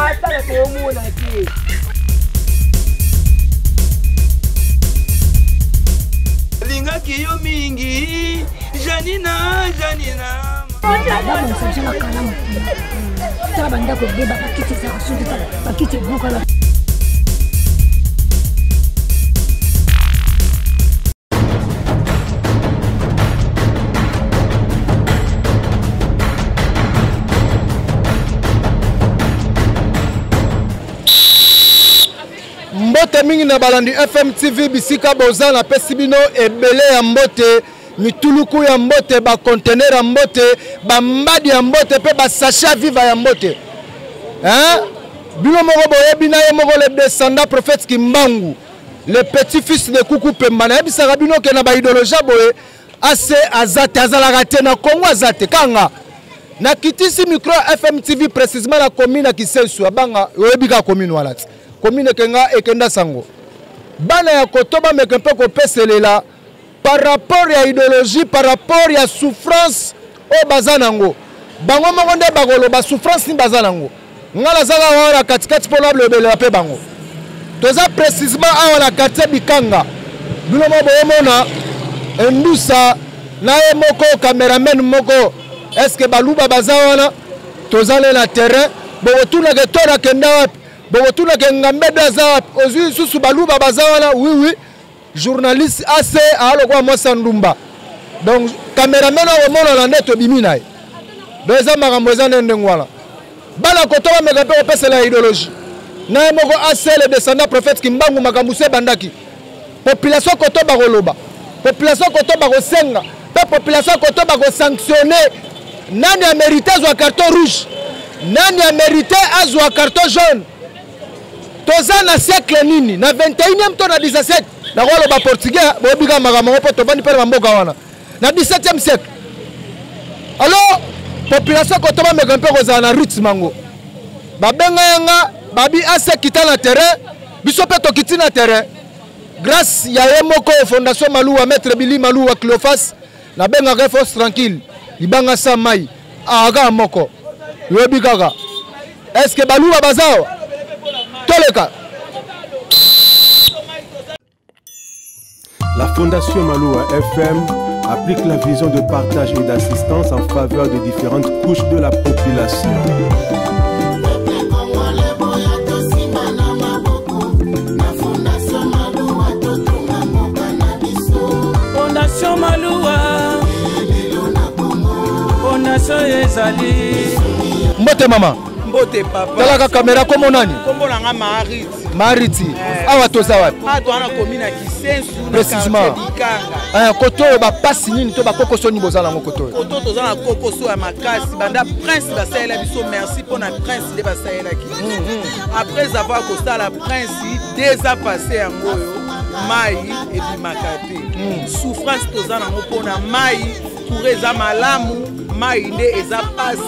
Atala toomona te. Lingaki yo mingi Janina Janina. Babongisa biso na kalamu tala bandako ebeba bakiti ezalaka soki tala bakiti ebukana. Mbote mingi na balandi FM TV bisika boza, napesi bino ebele ya mbote, mituluku ya mbote, bacontener ya mbote, bambadi ya mbote mpe basachet ya viva ya mbote. Hein? Bino moko boyebi na ye moko le descendant prophète Kimbangu, le petit fils de Kuku Pemba. Nayebisaka bino ke na ba idéologie boye ase aza te, azalaka te na Congo, aza te kanga. Nakitisi micro FM TV précisément na commune ya Kisensu, abanga oyebi kaka commune wana ti. Commune ekenga ekenda sango. Bana ya koto bameke mpe kopeselela par rapport ya idéologie, par rapport ya souffrance oyo baza nango. Bango moko nde bakoloba souffrance ni baza nango. Nga nazaka wana na katikati mpo nalobelela mpe bango. Toza précisément awa na quartier Bikanga. Bino moko boyomona Endusa na ye moko cameraman moko. Est-ce que baluba baza wana? Toza le na terrain. Bokotunaka to nakenda wapi? Bokotunaka ngambe do aza wapi? Ozwi lisusu baluba baza wana? Oui oui. Journaliste AC alokwa mwasa ndumba. Donc cameraman akomonana nde tobimi na ye. Donc eza makambo eza nde ndenge wana. Bana koto bameka mpe kopesela idéologie. Na ye moko AC le descendant prophète Kimbangu makambo se ebandaki. Population koto bakoloba, population koto bakosenga, mpe population koto bakosanctionne. Nani a mérité azwa carton rouge? Nani a mérité azwa carton jaune? Toza na siècle nini? Na 21e to na 17? Nakoloba portugais, boyebi kaka makambo yango mpo tovandi mpe na bamboka wana. Na 17e siècle. Alors, population koto bameka mpe kozala na rythme yango. Babenga yanga, babi ase kita na terrain, biso mpe tokiti na terrain. Grâce ya ye moko Fondation Maluwa, Maître Billy Maluwa Cleophas, nabengaka force tranquille, libanga sa mai, aka moko. Yoyebi kaka. Est-ce que baluba baza awa? Toleka. La Fondation Maluwa FM applique la vision de partage et d'assistance en faveur de différentes couches de la population. Fondation Maluwa, Fondation ezali. Mbote mama. Mbote papa. Talaka kamera kombo nani? Kombo na nga Mariti. Mariti. Awa toza wapi? Awa toza na commune ya Kisensu, na Précisément. quartier Bikanga. Koto oyo ba pasi nini to ba kokoso nini boza nango koto oyo? Koto toza na kokoso ya makasi, banda prince basalela biso merci mpo na prince nde basalelaki. Après avoir kosala prince, 2 ans passé yango oyo mai ebimaka te. Souffrance toza nango mpo na mai, courant eza malamu, mai nde eza pasi.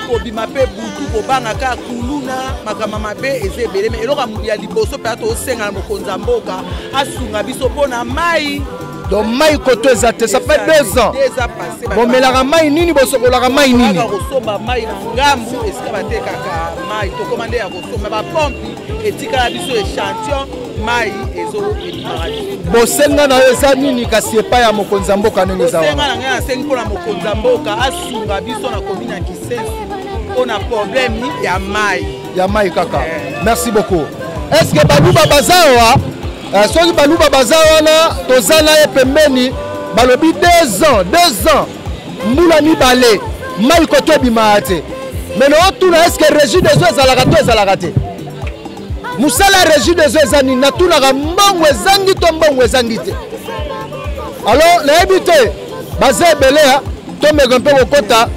Kobima mpe butu kobanga kaka kuluna, makambo mabe eza ebele. Mais eloko ya liboso mpenza tosenga na mokonzi ya mboka asunga biso mpo na mai. Donc mai koto eza te, ça fait 2 ans. 2 ans passé, ba- Bomelaka mai nini, bosokolaka mai nini? Tokolaka kosomba mai na ngambu esika batekaka mai, tokoma nde ya kosomba bapompi etikala biso échantillon mai ezo ebimaka te. Bosenga na yo eza nini kasi epai ya mokonzi ya mboka ndenge eza wana? Bosenga na ngai nasengi mpona mokonzi ya mboka asunga biso na commune ya Kisensu mpona problème ya mai. Ya mai kaka. Merci beaucoup. Est-ce que baluba baza awa? Soki baluba baza wana, toza na ye pembeni, balobi 2 ans, 2 ans, mbula mibale, mai koto ebimaka te. Mais na otuna, est-ce que régie des eaux ezalaka to ezalaka te? Mosala ya régie des eaux eza nini? Natunaka mbongo ezangi to mbongo ezangi te. Alors nayebi te, baza ebele ya tomeka mpe kokota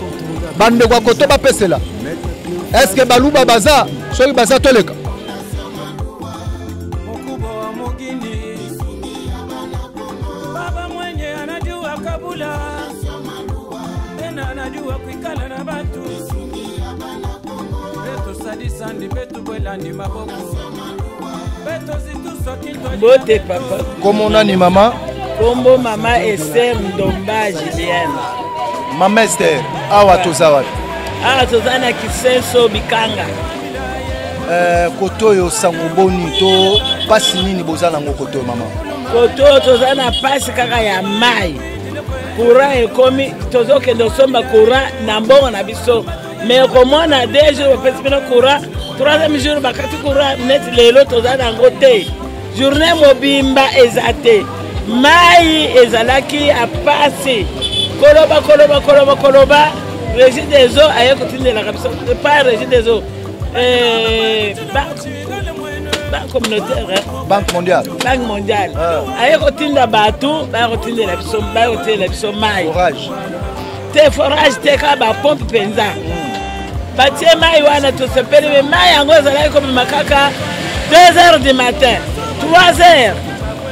bandeko ya koto bapesela. Est-ce que baluba baza? Soki baza toleka. Mbote papa. Kombo nani mama? Kombo mama Esther Ndomba Julienne. Mama Esther, awa toza wapi? Awa toza na Kisenso Bikanga. Kote oyo sango boni to mpasi nini boza nango kote oyo mama? Kote oyo toza na mpasi kaka ya mai. Courant ekomi, tozokende kosomba courant na mbongo na biso, mais okomona deux jours bapesi bino courant, troisième jour bakati courant. Neti lelo toza nango te, journée mobimba eza te. Mai ezalaki ya pasi, koloba koloba koloba koloba. Régie des eaux aye kotindelaka biso, pas Régie des eaux, banque communautaire, hein? Banque mondiale. Banque mondiale. Ah. Aye kotinda bato, baya kotindela biso, baya kotindela biso mai. Forage te, forage te, kaka bapompe mpenza. Batie mai wana, tosepeli, me mai yango ezalaki kobima kaka 2 heures du matin, 3 heures.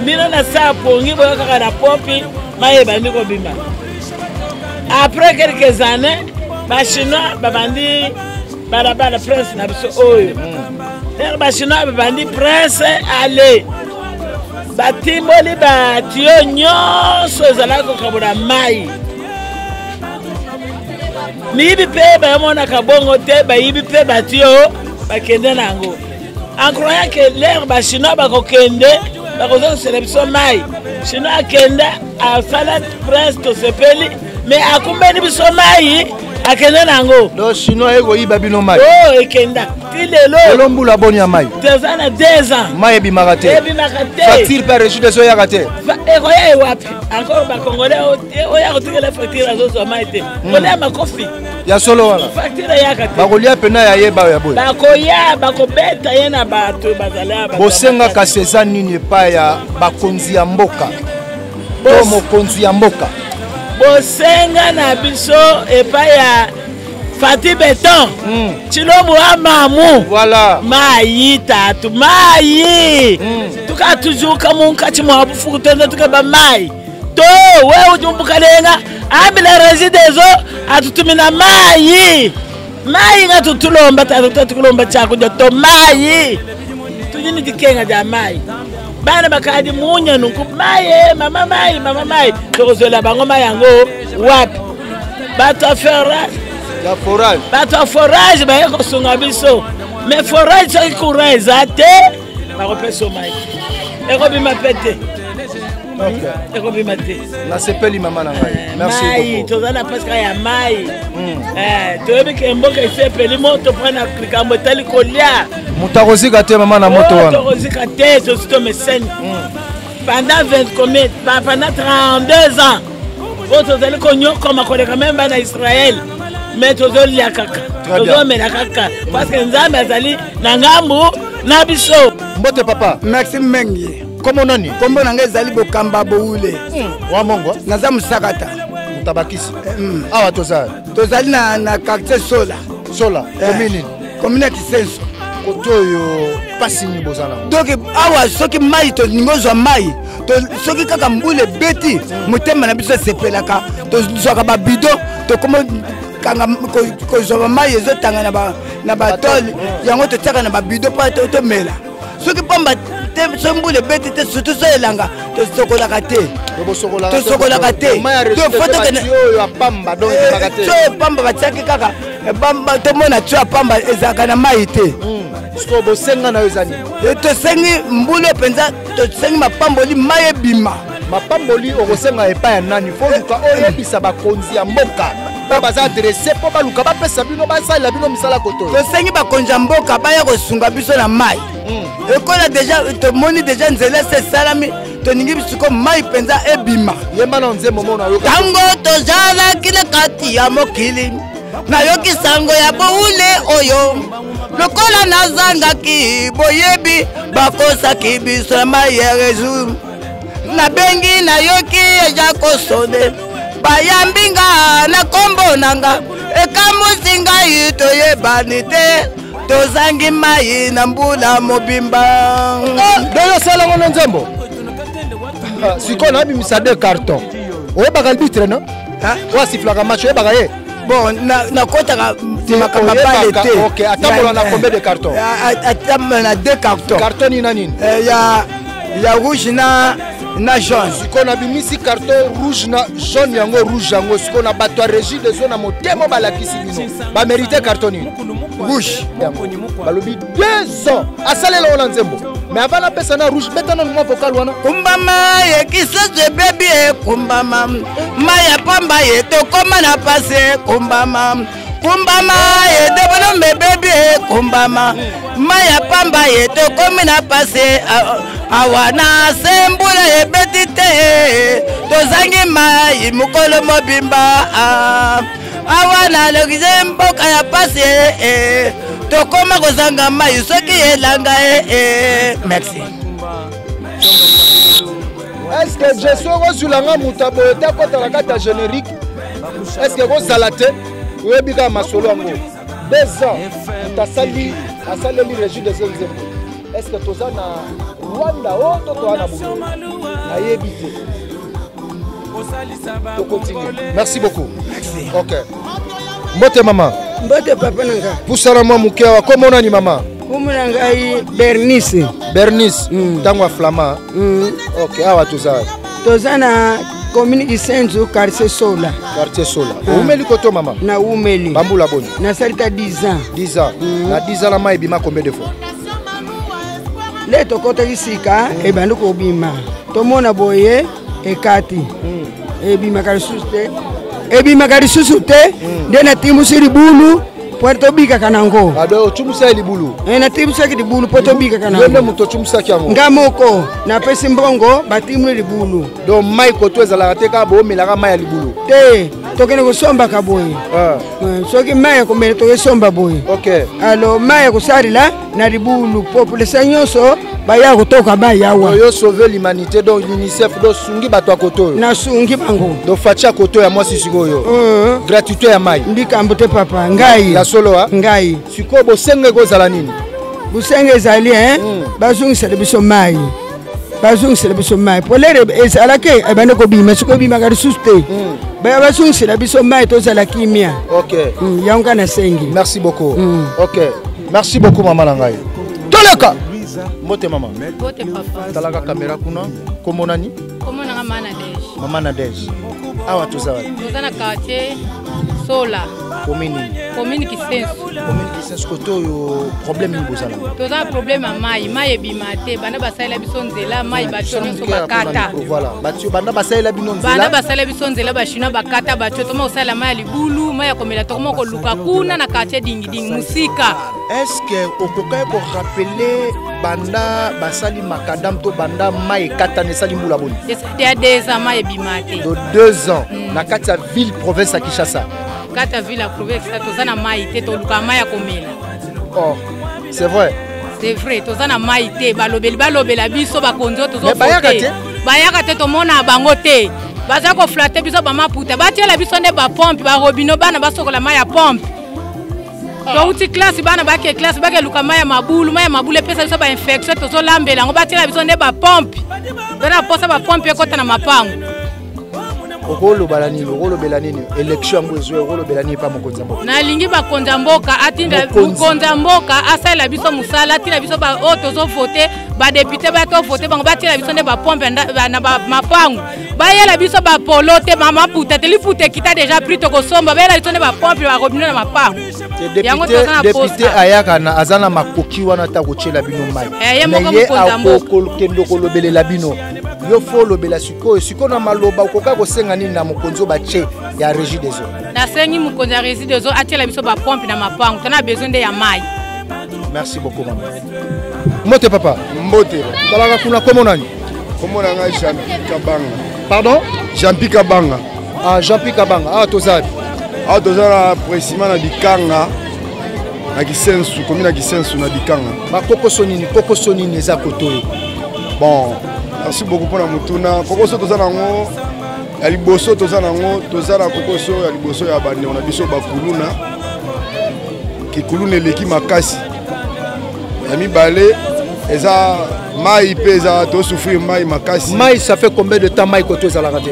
Bino na saa pongi boyo kaka na pompi, mai ebandi kobima. Après quelques années, bachinois babandi balabala Prince na biso oyo. Ere bachinois babandi Prince ale, batimboli batiyo nyonso ezalaki kokabola mai. Miyibi mpe bayomonaka bongo te, bayibi mpe batiyo, bakende na yango en croyant que l'heure bachinois bakokende, bakozongisela biso mai. Chinois akenda, asala Prince, tosepeli, mais akumbeli biso mai, akende na yango. Donc chinois ekoyiba bino mai? O ekenda ti lelo. Lelo mbula boni ya mai? Toza na 2 ans. Mai ebimaka te? Ebimaka te. Facture mpe Régie des eaux eyaka te? Ekoya ewapi encore? Bacongolais oya kotikela facture, azozwa mai te, kolia makofi. Ya solo wana? Facture eyaka te. Bakolia pena ya yeba ya boye. Bakoya, bakobeta ye na bato bazali. Bosenga kasi eza nini epai ya bakonzi ya mboka to mokonzi ya mboka? Bosenga na biso epai ya Fati Beton, Tshilombo amamu. Voilà. Mai tatu, mai tukatujuka munkatshi mwa bufuku, twende tukeba mai to we udi mubukalenga ambila Régie des eaux atutumina mai. Mai nga tutulomba tatu, tatukulomba chakudia to mai. Tudi ni dikenga dia mai, bana bakadi munya nunku mai mama mai, mama mai. Tokozwela bango mai yango wapi? Bato ya forage, ya forage, bato ya forage baye kosunga biso, mais forage soki courant eza te, bakopesa mai ekobima mpe te, ekobima te. Nasepeli mama na ngai, merci. Mai toza na mpasi kaka ya mai. Toyebi ke mboka esi epeli moto mpona likambo etali kolia. Moto akozika te mama na moto wana? Tokozika te, tosi tomeseni pendant 20 combien, pendant 32 ans oyo tozali konyokoma koleka meme bana Israel, mais tozolia kaka, tozomela kaka, parce que Nzambe azali na ngambu na biso. Mbote papa. Merci mingi. Kombo nani? Kombo na ngai ezali Bokamba Bowule. Wa mongo? Naza mosakata. Motabakisi. Awa toza? Tozali na quartier Sola. Sola, commune nini? Commune ya Kisenso. Kote oyo mpasi nini boza nango? Donc awa soki mai, tolingi ozwa mai, soki kaka mbula ebeti, motema na biso esepelaka, tozwaka babido, tokoma kanga kozwa bamai ezotanga na batole yango, totiaka na babido mpo tomela. Soki pamba te, soki mbula ebeti te, surtout so elanga, tosokolaka te, tosokolaka te. So pamba batiaki kaka, tomona tio ya pamba ezalaka na mai te. Bosenga na yo eza nini? Tosengi mbula mpenza, tosengi mapamboli, mai ebima. Mapamboli okosenga epai ya nani? Fo luka oyebisa bakonzi ya mboka mpo baza adresse, mpo baluka bapesa bino, basalela bino misala koto. Tosengi bakonzi ya mboka baya kosunga biso na mai. Ekola déjà, tomoni déjà nzela ese esalami, toningi siko mai mpenza ebima. Yemba na nzembo mona yoka. Ntango tozalaki na kati ya mokili, nayoki sango ya boule oyo. Lokola nazangaki boyebi, bakosaki biso na mai ya rezu. Nabengi, nayoki eja kosone, bayambi nga na kombo na nga. Ekamusi ngai, toyebani te, tozangi mai na mbula mobimba. Donc osalango na nzembo. Sikoyo nabimisa deux carton. Oyebaka arbitre no oyo asiflaka match? Oyebaka ye? Bon, nakotaka makambo bale te. Ok, atambola na combien de carton? Atambola na deux carton. Carton nini na nini? Ya rouge na Na jaune. Sikoyo nabimisi carton rouge na jaune, yango rouge yango sikoyo na bato ya Régie des eaux na motema balakisi bino bamérite carton nini? Rouge. Yango balobi 2 ans asalela wana nzembo, mais avant napesa na rouge, beta nanu mwa vocal wana. Kumbama ye Kisenso ebebi, ekumbama mai ya pamba ye tokóma na pasi, ekumbama kumbama ye develome ebebi, ekumbama mai ya pamba ye tokómi na pasi. Awa na se mbula ebeti te, tozangi mai mokolo mobimba. Awa na lokise mboka ya pasi, tokóma kozanga mai soki elanga. Merci. Est ce que Jesu okozwilanga moto aboye te akɔta na kati ya générique? Est ce que ekozala te? Oyebi kaka masolo yango, 2 ans moto asali asaleli Régie des eaux nzembo. Est ce que toza na Rwanda o to toza na Burundi? Nayebi te. Tokontinue. Merci beaucoup. Merci. Ok, mbote mama. Mbote papa na nga. Pusana mwa moke awa. Komona mama? Kombo na ngai Bernice. Bernice, ntango ya flama. Ok, awa toza? Toza na commune Kisenso, quartier Sola. Quartier Sola. Oumeli koto mama? Na umeli. Bambula boni? Nasali ta 10 ans. 10 ans. Na 10 ans na mai ebima combien de fois? Nde tokɔtaki sika, ebandi kobima, tomona boye ekati, ebimaka lisusu te, ebimaka lisusu te. Nde natimusi libulu po tobikaka nango. Ado otumusaki libulu? Natimusaki libulu mpo tobikaka yo nde nango. Moto otumusaki yango? Nga moko napesi mbongo, batimuli libulu. Donc mai koto ezalaka te, kaka boomelaka mai ya libulu? Te, tokende kosombaka boye. Soki mai ya komela, tokesomba boye. Alors mai ya kosalila na libulu, population nyonso baya kotoka mai awa. Yo sauver l'humanité, donc l'UNICEF, donc sungi bato ya koto oyo. Nasungi bango. Donc Fatshi ya koto ya mwasi sikoyo, gratuité ya mai. Likambo te papa, ngai. Ya solo a? Ngai. Sikoyo bosenga ekozala nini? Bosenga ezali bazongisela biso mai, bazongisela biso mai po lere ezalaki ebandi kobima, soki ebimaka lisusu te, baya bazongisela biso mai, tozala kimia. Yango nga nasengi. Merci beaucoup. Ok, merci beaucoup mama na ngai. Toleka. Mbote mama. Mbote papa. Talaka kamera kuna. Kombo nani? Kombo nanga Mama Nadege. Mama Nadege, awa toza wapi? Toza na quartier Sola. Commune nini? Commune Kisenso. Commune Kisenso. Kote oyo problème nini bozala? Toza na problème ya mai, mai ebima te. Banda basalela biso nzela, mai bato nyonso bakata. Voilà, bato banda basalela bino nzela. Banda basalela biso nzela, bachinois bakata bato, toma kosala mai ya libulu, mai ya komela tokoma koluka kuna na quartier Dingidingi, mosika. Est ce que okokaki korappeler banda basali macadam to banda mai ekatana, esali mbula boni? Esali ya 2 ans, mai ebima te. Do 2 ans na kati ya ville province ya Kinshasa? Kati ya ville ya province toza na mai te, toluka mai ya komela. Oh, c'est vrai? C'est vrai, toza na mai te. Balobeli balobela biso bakonzi oyo. Mais bayaka te? Bayaka te, tomona bango te. Baza koflatter biso bamaputa, batiela biso nde bapompe, barobino, bana basokola mai ya pompe. Touti classe, bana bake classe, bakeluka mai ya mabulu. Mai ya mabulu epesa biso bainfection, tozolambela yango. Batiela biso nde bapompe, tona posa bapompe ekɔta na mapango. Okolobala nini? Okolobela nini? Élection yango ezwa, okolobela nini epa mokonzi ya mboka? Nalingi bakonzi ya mboka atinda, mokonzi ya mboka asalela biso mosala, atinda biso oyo tozovote, badéputé baya tovote bango, batiela biso nde bapompe na mapango, bayela biso bapolo te, maputa te, liputa ekita déjà prix, tokosomba. Bayela biso nde bapompe, barobino na mapango. Yango toza na Député ayaka na aza na makoki wana ta kotiela bino mai. Ye moko ye mokonzi ya mboka. Akokende kolobelela bino, yo fo olobela sikoyo. Sikoyo na maloba, okoka kosenga nini na mokonzi oyo batie ya Régie des eaux? Nasengi mokonzi ya Régie des eaux atiela biso bapompe na mapango, tona besoin nde ya mai. Merci beaucoup mama. Mbote papa. Mbote. Talaka kuna. Kombo nani? Kombo na ngai Jean Kabanga. Pardon? Jean-Pi Kabanga. Ah, Jean-Pi Kabanga. Awa toza wapi? Awa toza na précisément na Bikanga, na Kisensu, komi na Kisensu, na Bikanga. Bakokoso nini, kokoso nini eza koto oyo? Bon, merci beaucoup mpona motuna. Kokoso toza nango ya liboso, toza nango, toza na kokoso ya liboso ya bandeko na biso bakuluna. Kikuluna eleki makasi. Ya mibale eza mai mpe eza tosouffrir mai makasi. Mai, ça fait combien de temps mai koto ezalaka te?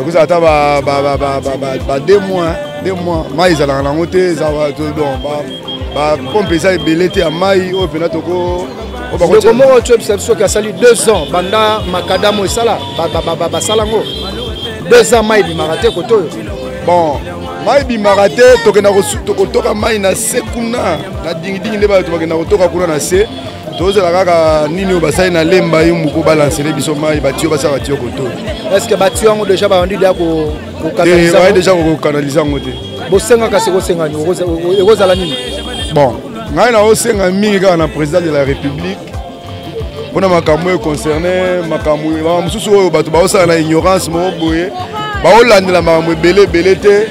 Ekozala ata ba 2 mois, 2 mois mai ezalaka nango te. Donc bapompe eza ebele te ya mai oyo mpena toko. Ndeko moko toyebisa biso soki asali 2 ans banda makadamo esala basala yango 2 ans mai ebimaka te kote oyo. Bon, mai ebimaka te, tokenda kotoka mai na se kuna na dingidingi, nde bato bakenda kotoka kuna na se. Tozela kaka nini oyo basali na Lemba Yumbu mpo balansele biso mai, batiyo basala batiyo koto. Est ce que batiyo yango déjà babandi deya kokanaliza? Déjà kokanaliza yango te. Bosenga kasi ekosenga ekozala nini? Bon, ngai naosenga mingi kaka na président de la République mpona makambo oyo concerne makambo mosusu oyo bato baosala na ignorance moko boye, baolandela makambo ebele ebele te,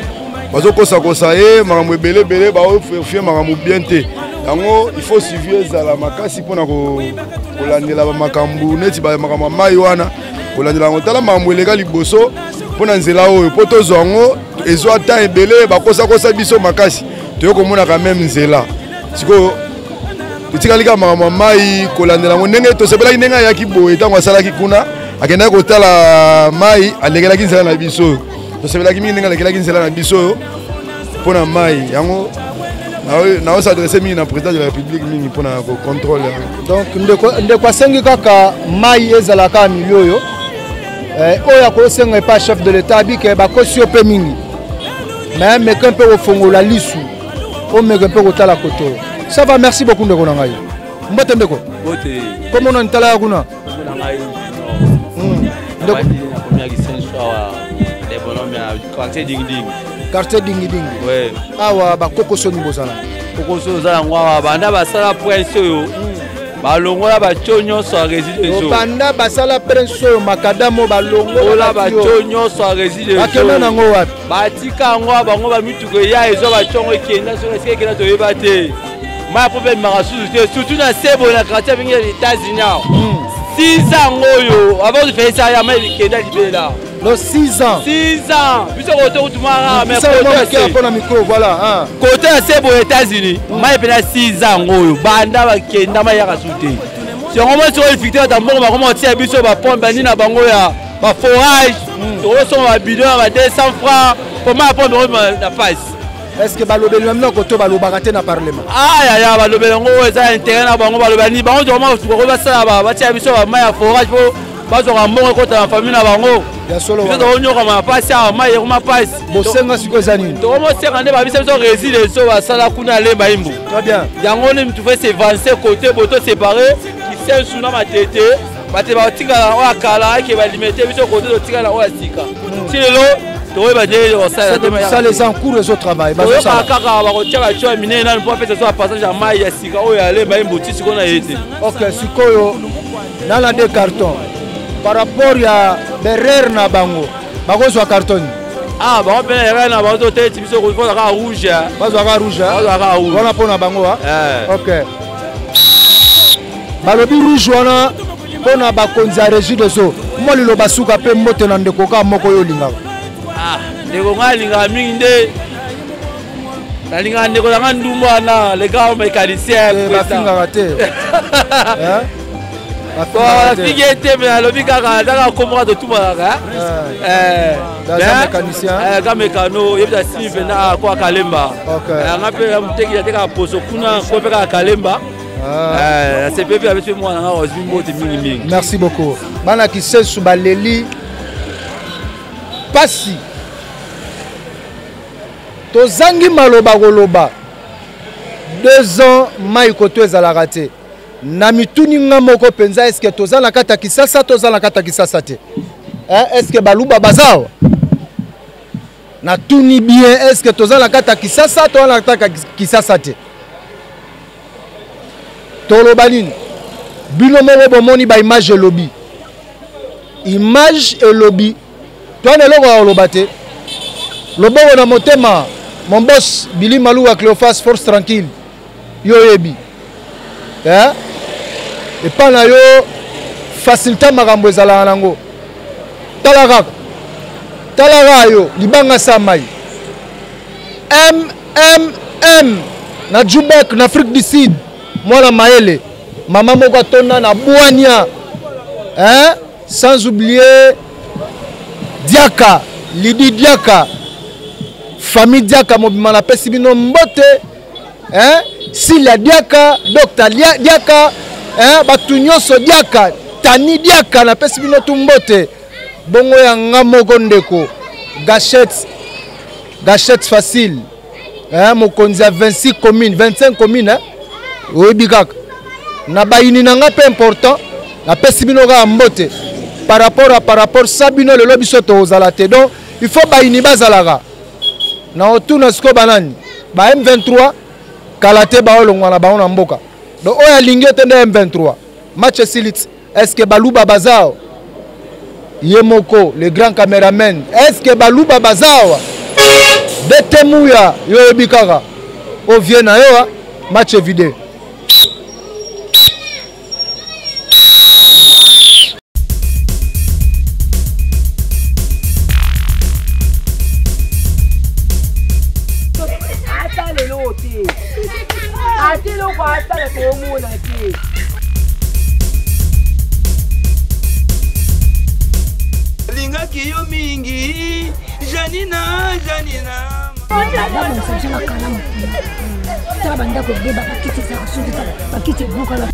bazokosakosa ye makambo ebele ebele, baofie makambo bien te. Yango il faut suivi ezala makasi mpona kolandela bamakambo neti makambo ya mai wana, kolandela yango. Tala makambo eleka liboso mpo na nzela oyo, mpo tozwa yango ezwa temps ebele, bakosakosa biso makasi, toye komonaka meme nzela. Sikoyo totikali kaka makambo ya mai, kolandela yango. Ndenge tosepelaki ndenge ayaki boye, ntango asalaki kuna, akendaki kotala mai, alekelaki nzela na biso oyo. Tosepelaki mingi ndenge alekelaki nzela na biso oyo mpo na mai yango. Naosadresse mingi na président de la République mingi mpo na kocontrôle yango. Donc ndeko asengi kaka mai ezala kaka milio oyo oyo akosenga epa chef de l'État. Abike bakosi yo mpe mingi, mais meke mpe kofongola lisu, omeke mpe kotala kote oyo. Ça va, merci beaucoup ndeko na ngai. Mbote ndeko. Mbote. Komona ntala ya kuna. Komona ngai. Ndeko nakomi Kisenso awa, les bonhommes ya quartier Dingidingi. Quartier Dingidingi. Ouais. Awa bakoko soni bozala. Kokoso oza yango awa banda basala prince oyo, balongola batio nyonso ya Régideso. Banda basala prince oyo, makadamo balongola batio nyonso ya Régideso. Bakenda nango wapi? Batika yango bango, bamituka eya ezwa bationgo, ekenda soki esika ekenda toyeba te. Mai po mpe ebimaka susu te, surtout na sebo na quartier abengi ya États-Unis awa. 6 ans oyo avant tofeisa ya mai ekenda libela. No, 6 ans. 6 ans. Biso kote kutumaka mais kote mpona micro, voilà. Kote ya sebo ya États-Unis, mai mpena 6 ans oyo banda bakenda, mai yaka su te. Yango moi sikoyo difficulté, bata mbongo bakoma kotia biso bapompe nini na bango ya baforage, tokosomba babidon ya ba 200 francs po mai ya pompe yango na pasi. Est ce que balobeli na minoko to balobaka te na parlement? Ayaya, balobeli yango eza intérêt na bango. Balobela nini? Bango vraiment basala batia biso bamai ya forage po bazwaka mbongo ekota na famille na bango. Ya solo. Biso tokonyokama na pasi awa, mai ekoma pasi. Bosenga sikoyo eza nini? Tokomosenga nde babisa biso Régideso basala kuna Lemba Imbu. Très bien. Yango nde mutu fe s'avance côté boto séparé Kisensu na Matete, bato batikala oyo ya kala ake balimete, biso kote totikala oyo ya sika. Ti lelo tokoyeba nde kosala eza en cours, ezo travail. Toyokaka kaka bakotia batio ya minene nanu mpo apesa so ya passage ya mai ya sika oyo ya Lemba Imbu, ti sikoyo na ye te. Ok, sikoyo nana de carton par rapport ya berere na bango, bakozwa carton? Ah, bango mpe erreur na bango toteti biso kozwa kaka rouge. Bazwa kaka rouge. Bazwa kaka rouge wana mpo na bango. Ok, balobi rouge wana mpo na bakonzi ya Régie des eaux. Mwa liloba suka mpe mbote na ndeko kaka moko oyo olingaka. Ah, ndeko ngai alingaka mingi nde nalingaka ndeko nanga ndumba wana, le grand mécanicien. Bafingaka te. Bafingi ye te, me alobi kaka azaka komboka totumalaka. Ka mekano yebisa simi mpenza ko akalemba nga mpe moteki atekaka poso kuna ko mpe kaka kalemba asepepe apesi mwana nga ozwi mbote mingi mingi. Merci beaucoup. Bana Kisesu baleli pasi, tozangi maloba koloba. 2 ans mai koto ezalaka te. Na mituni nga moko mpenza, est-ce toza na kati ya Kisasa? Toza na kati ya Kisasa te. Est-ce baluba baza awa? Natuni bien, est-ce toza na kati ya Kisasa? Toza na kati ya Kisasa te. Toloba nini? Bino moko bomoni baimage elobi, image elobi. Towana eloko ya koloba te. Loboko na motema, mon boss Billy Maluwa Cléophas, force tranquille, yo oyebi eh? Epa na yo facilité makambo ezalaka nango. Tala kaka, tala kaka yo libanga sa mai mmm na Jubek na Afrique du Sud, mwana mayele, mama moko atonda na bwania, hein? Sans oublier Diaka Lidi Diaka, famille Diaka mobima, napesi bino mbote, hein? Silia Diaka, Dr Diaka. Eh, bato nyonso diaka tani diaka napesi bino tu mbote bongo ya nga moko ndeko gachette gachette facile eh, mokonzi ya 26 commune 25 commune eh? oyebi kaka na bayini na nga mpe important napesi bino kaka mbote par rapport à par rapport sa bino lelo biso tokozala te donc il faut bayini bazalaka na otuna sikoyo banani ba m23 kala te baolongwa na bango na mboka donc oyo alingi ete nde m23 match esili ti est ce que baluba baza awa ye moko le grand cameraman est ce que baluba baza awa dete muya yo oyebi kaka ovie na yo match evide. Ata lelo te, ata eloko asala toomona te. Lingaki yo mingi Janina, Janina. Babongisa biso na kalamu kuna. Tala bandako ebeba, bakiti ezalaka soki tala bakiti ebukana.